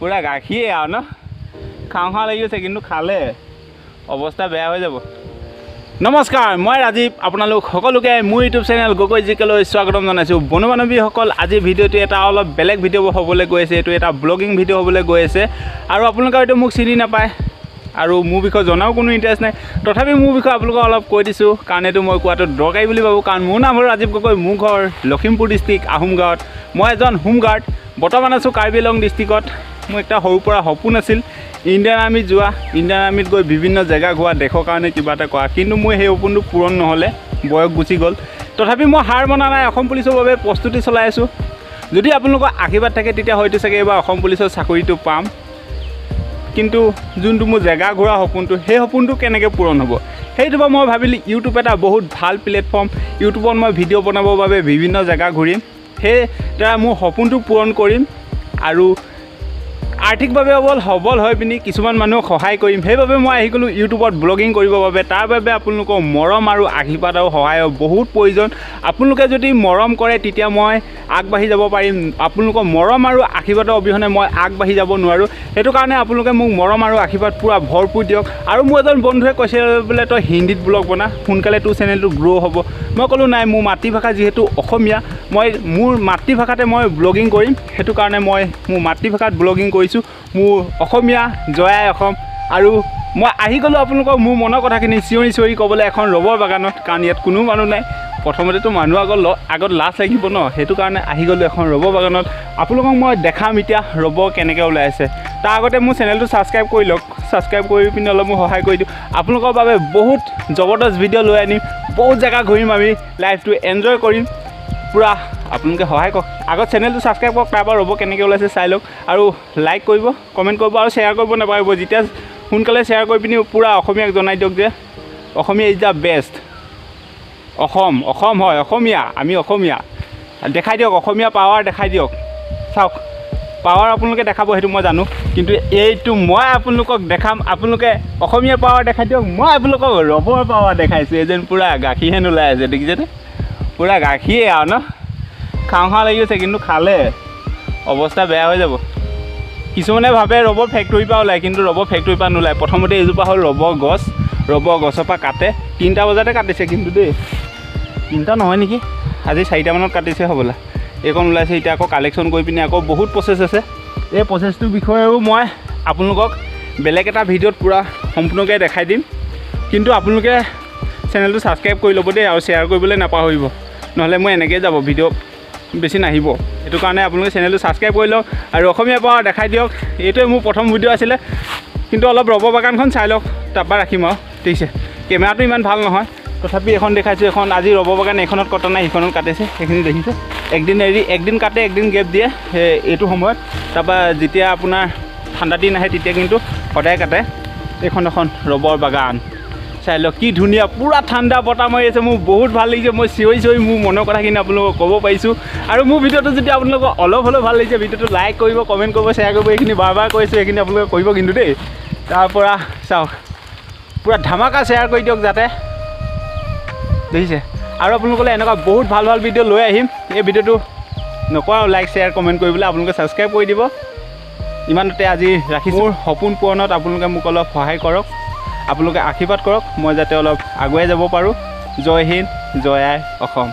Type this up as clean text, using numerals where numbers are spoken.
পূৰা গাখীৰে আৰু ন, খাওঁ খাওঁ লাগি গৈছে, কিন্তু খালে অৱস্থা বেয়া হৈ যাব। নমস্কাৰ, মই ৰাজীৱ, আপোনালোক সকলোকে মোৰ ইউটিউব চেনেল গগৈ জিকেলৈ স্বাগতম জনাইছোঁ। বন্ধু বান্ধৱীসকল, আজিৰ ভিডিঅ'টো এটা অলপ বেলেগ ভিডিঅ' হ'বলৈ গৈ আছে। এইটো এটা ব্লগিং ভিডিঅ' হ'বলৈ গৈ আছে আৰু আপোনালোকে হয়তো মোক চিনি নাপায় আৰু মোৰ বিষয়ে জনাও কোনো ইণ্টাৰেষ্ট নাই। তথাপি মোৰ বিষয়ে আপোনালোকক অলপ কৈ দিছোঁ, কাৰণ এইটো মই কোৱাটো দৰকাৰী বুলি ভাবোঁ। কাৰণ মোৰ নাম হ'ল ৰাজীৱ গগৈ, মোৰ ঘৰ লখিমপুৰ ডিষ্ট্ৰিক্ট আহোম গাঁৱত। মই এজন হোম গাৰ্ড, বৰ্তমান আছোঁ কাৰ্বি আংলং ডিষ্ট্ৰিক্টত। মোৰ এটা সৰুৰ পৰা সপোন আছিল ইণ্ডিয়ান আৰ্মিত যোৱা, ইণ্ডিয়ান আৰ্মিত গৈ বিভিন্ন জেগা ঘূৰা, দেশৰ কাৰণে কিবা এটা কৰা। কিন্তু মোৰ সেই সপোনটো পূৰণ নহ'লে, বয়স গুচি গ'ল। তথাপি মই হাৰ মনা নাই, অসম পুলিচৰ বাবে প্ৰস্তুতি চলাই আছোঁ। যদি আপোনালোকৰ আশীৰ্বাদ থাকে, তেতিয়া হয়তো চাগে এইবাৰ অসম পুলিচৰ চাকৰিটো পাম। কিন্তু যোনটো মোৰ জেগা ঘূৰা সপোনটো, সেই সপোনটো কেনেকৈ পূৰণ হ'ব? সেইটো পৰা মই ভাবিলোঁ ইউটিউব এটা বহুত ভাল প্লেটফৰ্ম। ইউটিউবত মই ভিডিঅ' বনাবৰ বাবে বিভিন্ন জেগা ঘূৰিম, সেই দ্বাৰা মোৰ সপোনটো পূৰণ কৰিম আৰু আৰ্থিকভাৱে সবল হৈ পিনি কিছুমান মানুহক সহায় কৰিম। সেইবাবে মই আহি গ'লোঁ ইউটিউবত ব্লগিং কৰিবৰ বাবে। তাৰ বাবে আপোনালোকৰ মৰম আৰু আশীৰ্বাদ আৰু সহায়ৰ বহুত প্ৰয়োজন। আপোনালোকে যদি মৰম কৰে, তেতিয়া মই আগবাঢ়ি যাব পাৰিম। আপোনালোকৰ মৰম আৰু আশীৰ্বাদৰ অবিহনে মই আগবাঢ়ি যাব নোৱাৰোঁ। সেইটো কাৰণে আপোনালোকে মোক মৰম আৰু আশীৰ্বাদ পূৰা ভৰপূৰ দিয়ক। আৰু মোৰ এজন বন্ধুৱে কৈছে বোলে, তই হিন্দীত ব্লগ বনা, সোনকালে তোৰ চেনেলটো গ্ৰ' হ'ব। মই ক'লোঁ, নাই, মোৰ মাতৃভাষা যিহেতু অসমীয়া, মই মোৰ মাতৃভাষাতে মই ব্লগিং কৰিম। সেইটো কাৰণে মই মোৰ মাতৃভাষাত ব্লগিং কৰিছোঁ। মোৰ অসমীয়া, জয় আই অসম। আৰু মই আহি গ'লোঁ আপোনালোকক মোৰ মনৰ কথাখিনি চিঞৰি চিঞৰি ক'বলৈ এখন ৰবৰ বাগানত, কাৰণ ইয়াত কোনো মানুহ নাই। প্ৰথমতেতো মানুহ আগত লাজ লাগিব ন, সেইটো কাৰণে আহি গ'লোঁ এখন ৰবৰ বাগানত। আপোনালোকক মই দেখাম এতিয়া ৰবৰ কেনেকৈ ওলাই আছে। তাৰ আগতে মোৰ চেনেলটো ছাবস্ক্ৰাইব কৰি লওক। ছাবস্ক্ৰাইব কৰি পিনি অলপ মোক সহায় কৰি দিয়ক। আপোনালোকৰ বাবে বহুত জবৰদস্ত ভিডিঅ' লৈ আনিম, বহুত জেগা ঘূৰিম, আমি লাইফটো এনজয় কৰিম পূৰা। আপোনালোকে সহায় কৰক। আগত চেনেলটো ছাবস্ক্ৰাইব কৰক, তাৰপৰা ৰবৰ কেনেকৈ ওলাইছে চাই লওক আৰু লাইক কৰিব, কমেণ্ট কৰিব আৰু শ্বেয়াৰ কৰিব নাপাহৰিব। যেতিয়া সোনকালে শ্বেয়াৰ কৰি পিনি পূৰা অসমীয়াক জনাই দিয়ক যে অসমীয়া is the best. Assam Assam হয়, অসমীয়া, আমি অসমীয়া। দেখাই দিয়ক, অসমীয়া পাৱাৰ দেখাই দিয়ক। চাওক, পাৱাৰ আপোনালোকে দেখাব সেইটো মই জানো, কিন্তু এইটো মই আপোনালোকক দেখাম। আপোনালোকে অসমীয়া পাৱাৰ দেখাই দিয়ক, মই আপোনালোকক ৰবৰ পাৱাৰ দেখাইছোঁ। এই যেন পূৰা গাখীৰহেন ওলাই আছে, দেখিছেনে? পূৰা গাখীৰে আৰু ন, খাওঁ খাওঁ লাগি গৈছে, কিন্তু খালে অৱস্থা বেয়া হৈ যাব। কিছুমানে ভাবে ৰবৰ ফেক্টৰীৰ পৰা ওলায়, কিন্তু ৰবৰ ফেক্টৰীৰ পৰা নোলায়। প্ৰথমতে এইজোপা হ'ল ৰবৰ গছ, ৰবৰ গছৰ পৰা কাটে। 3টা বজাতে কাটিছে কিন্তু দেই, 3টা নহয় নেকি, আজি 4টামানত কাটিছে হ'বলা। এইকণ ওলাইছে, এতিয়া আকৌ কালেকশ্যন কৰি পিনি আকৌ বহুত প্ৰচেছ আছে। এই প্ৰচেছটোৰ বিষয়েও মই আপোনালোকক বেলেগ এটা ভিডিঅ'ত পূৰা সম্পূৰ্ণকৈ দেখাই দিম। কিন্তু আপোনালোকে চেনেলটো ছাবস্ক্ৰাইব কৰি ল'ব দেই আৰু শ্বেয়াৰ কৰিবলৈ নাপাহৰিব, নহ'লে মই এনেকৈয়ে যাব, ভিডিঅ' বেছি নাহিব। সেইটো কাৰণে আপোনালোকে চেনেলটো ছাবস্ক্ৰাইব কৰি লওক আৰু অসমীয়া পাৱাৰ দেখাই দিয়ক। এইটোৱে মোৰ প্ৰথম ভিডিঅ' আছিলে, কিন্তু অলপ ৰবৰ বাগানখন চাই লওক, তাৰপৰা ৰাখিম আৰু। ঠিক আছে, কেমেৰাটো ইমান ভাল নহয়, তথাপি এখন দেখাইছোঁ। এখন আজি ৰবৰ বাগান এইখনত কটা নাই, সেইখনত কাটিছে। সেইখিনি দেখিছে, একদিন এৰি একদিন কাটে, একদিন গেপ দিয়ে সেই এইটো সময়ত। তাৰপৰা যেতিয়া আপোনাৰ ঠাণ্ডা দিন আহে, তেতিয়া কিন্তু সদায় কাটে। এইখন এখন ৰবৰ বাগান, চাই লওক কি ধুনীয়া, পূৰা ঠাণ্ডা বতাহ মাৰি আছে। মোৰ বহুত ভাল লাগিছে, মই চিঞৰি চিঞৰি মোৰ মনৰ কথাখিনি আপোনালোকক ক'ব পাৰিছোঁ। আৰু মোৰ ভিডিঅ'টো যদি আপোনালোকৰ অলপ হ'লেও ভাল লাগিছে, ভিডিঅ'টো লাইক কৰিব, কমেণ্ট কৰিব, শ্বেয়াৰ কৰিব। এইখিনি বাৰ বাৰ কৈছোঁ, এইখিনি আপোনালোকে কৰিব কিন্তু দেই। তাৰপৰা চাওক, পূৰা ধামাকা শ্বেয়াৰ কৰি দিয়ক যাতে দেখিছে। আৰু আপোনালোকলৈ এনেকুৱা বহুত ভাল ভাল ভিডিঅ' লৈ আহিম। এই ভিডিঅ'টো নকওঁ আৰু লাইক, শ্বেয়াৰ, কমেণ্ট কৰিবলৈ, আপোনালোকে ছাবস্ক্ৰাইব কৰি দিব। ইমানতে আজি ৰাখিছোঁ। মোৰ সপোন পূৰণত আপোনালোকে মোক অলপ সহায় কৰক, আপোনালোকে আশীৰ্বাদ কৰক, মই যাতে অলপ আগুৱাই যাব পাৰোঁ। জয় হিন্দ, জয় আই অসম।